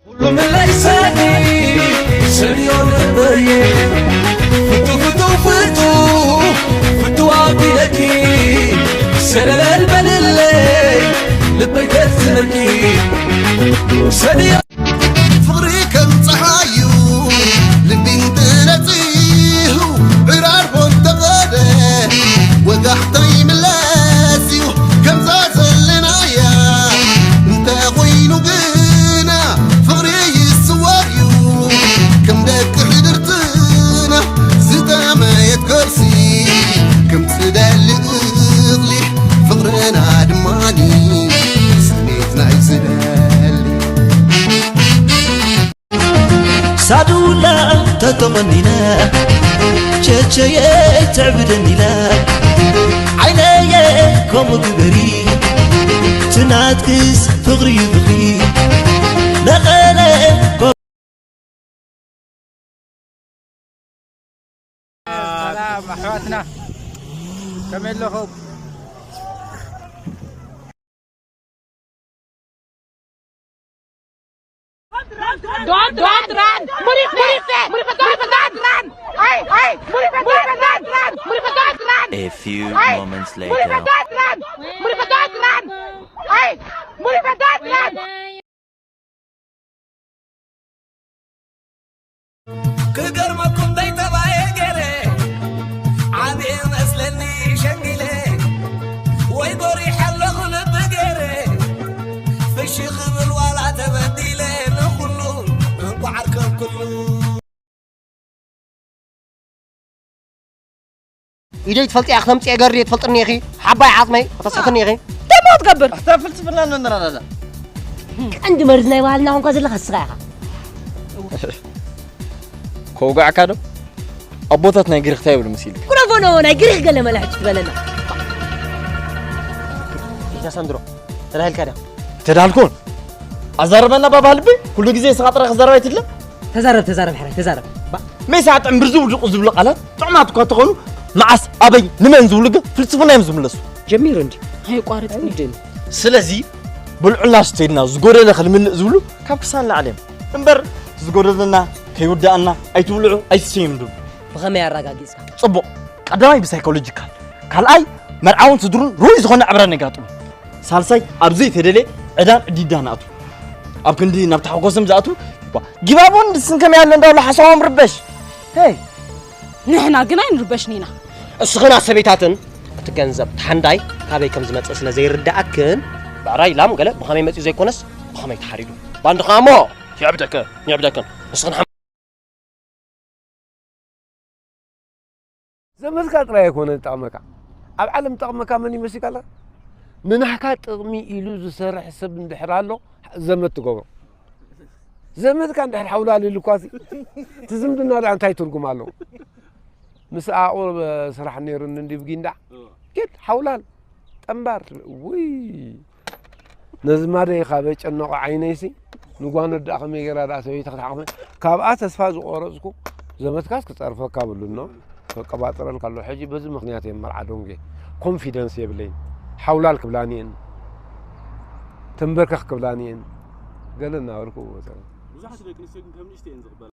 ኩሉ ምለይ ሰኒ ሰንዮ ልበየ ፍቱ ፍቱ ፍቱ ፍቱ ኣቢለኪ ሰለል በልለይ ልበይ ተዝለኪ ሰንዮ ፍቕሪ ከም ጸሓዩ ልቢ እንተነጺሁ ዕራርቦ እንተቐደ ወጋሕታ ይምለስ እዩ ከምዛ ዘለናያ እንተኾይኑ ግና ፍቕሪ ይስወር እዩ ከም ደቂ ሕድርትና ዝጠመየት ከርሲ ከም ጽደሊ እኽሊ ፍቕርና ድማኒ ስሜትና እዩ ዝደሊ ሳዱላ ተተቖኒነ ቸቸየ ትዕብደኒ ኢለ ዓይነየ ከምኡ ግበሪ ትናትክስ ፍቕሪ እዩ ፍቕሪ ነቐለ ሰላም ኣሕዋትና ከመይ ኣለኹም? Don't, don't run! Murife! Murife! Murife, don't run! Hey, hey! Murife, don't run! Murife, don't run! A few moments later. Murife, don't run! Murife, don't run! Hey! Murife, don't run! ክገርመኩም ደይ ተባየ ገይረ ዓብየ መስለኒ ሸንጊለ ወይ ጎሪሐ ኣለኹ ልቢ ገይረ ፍሺ ክብል ዋላ ተበዲለ ንኹሉ እንቋዕ ኣርከብኩሉ ኢደይ ትፈልጥያ ክተምፅኤ ገርድየ ትፈልጥኒ ኢኺ ሓባይ ዓፅመይ ከተስሕትኒ ኢኺ እንታይ ሞ ትገብር ኣታ ፍልስፍና ነንራዳዳ ቀንዲ መርዚ ናይ ባህልና ኮንካ ዘለኻ ስኻ ኢኻ ከውጋዕካ ዶ ኣቦታት ናይ ግሪክ እንታይ ይብሉ መሲልክ ጉረቦ ኖ ናይ ግሪክ ገለ መላሕጭ ትበለና ኢታ ሰንድሮ ተዳሂልካ ዲያ ተዳልኩን ኣዛርበና ባባ ልቢ ኩሉ ግዜ ስኻ ጥራይ ክዛረብ ኣይትድለ ተዛረብ ተዛረብ ሕራይ ተዛረብ ባ ሜሳ ጥዕም ብርዚ ውድቁ ዝብሉ ቃላት ጥዑማት እኳ ተኾኑ መዓስ ኣበይ ንመን ዝብሉ ግን ፍልስፍና እዮም ዝምለሱ ጀሚሩ እንዲ ኣየቋርጥን ድን ስለዚ ብልዑልና ስተይድና ዝጎደለ ከልምልእ ዝብሉ ካብ ክሳን ላዕሊ እዮም እምበር ዝጎደለና ከይውዳእና ኣይትብልዑ ኣይትሰይምዱ ብኸመይ ኣረጋጊፅካ ፅቡቕ ቀዳማይ ብሳይኮሎጂካል ካልኣይ መርዓውን ስድሩን ርኡይ ዝኾነ ዕብራን የጋጥሙ። ሳልሳይ ኣብ ዘይተደልየ ዕዳን ዕዲዳን ኣትዉ። ኣብ ክንዲ ናብ ተሓጎሶም ዝኣትዉ ጊባቦን ድስን ከመይ ኣሎ እንዳበሉ ሓሳቦም ርበሽ። ሄይ! ንሕና ግን ኣይንርበሽን ኢና። እስኽን ኣሰበይታትን እቲ ገንዘብ ተሓንዳይ ካበይ ከም ዝመጽእ ስለ ዘይርድኣክን ብዕራይ ላም ገለ ብኸመይ መጺኡ ዘይኮነስ ብኸመይ ተሓሪዱ ባንድኻ እሞ የዕብደክን የዕብደክን እስኽን ዘመድካ ጥራይ ኣይኮነ ዝጠቕመካ ኣብ ዓለም ዝጠቕመካ መን እዩ መሲልካ ኣለካ ንናህካ ጥቕሚ ኢሉ ዝሰርሕ ሰብ እንድሕር ኣሎ ዘመድ ትገብሮ ዘመድካ እንድሕር ሓውላል ኢሉ እኳ እቲ ዝምድና ደኣ እንታይ ትርጉም ኣለዎ ምስ ኣቑር ስራሕ ነይሩኒ እንዲ ብጊንዳዕ ጌድ ሓውላል ጠምባር ውይ ነዚ ማደይ ካብ ጨነቆ ዓይነይሲ ንጓኖ ደኣ ከመይ ገይራ ደኣ ሰበይቲ ክትሓቕፈ ካብኣ ተስፋ ዝቆረፅኩ ዘመትካስ ክፀርፈካ ብሉኖ ከቀባጥረልካ ኣሎ ሕጂ በዚ ምክንያት እየ መርዓ ዶንጌ ኮንፊደንስ የብለይን ሓውላል ክብላኒ እየን ተንበርከኽ ክብላኒ እየን ገለ እናበልኩ ብዙሓት ደቂ ኣንስትዮ ግን ከም ንእሽተይ እየን ዝቕበላ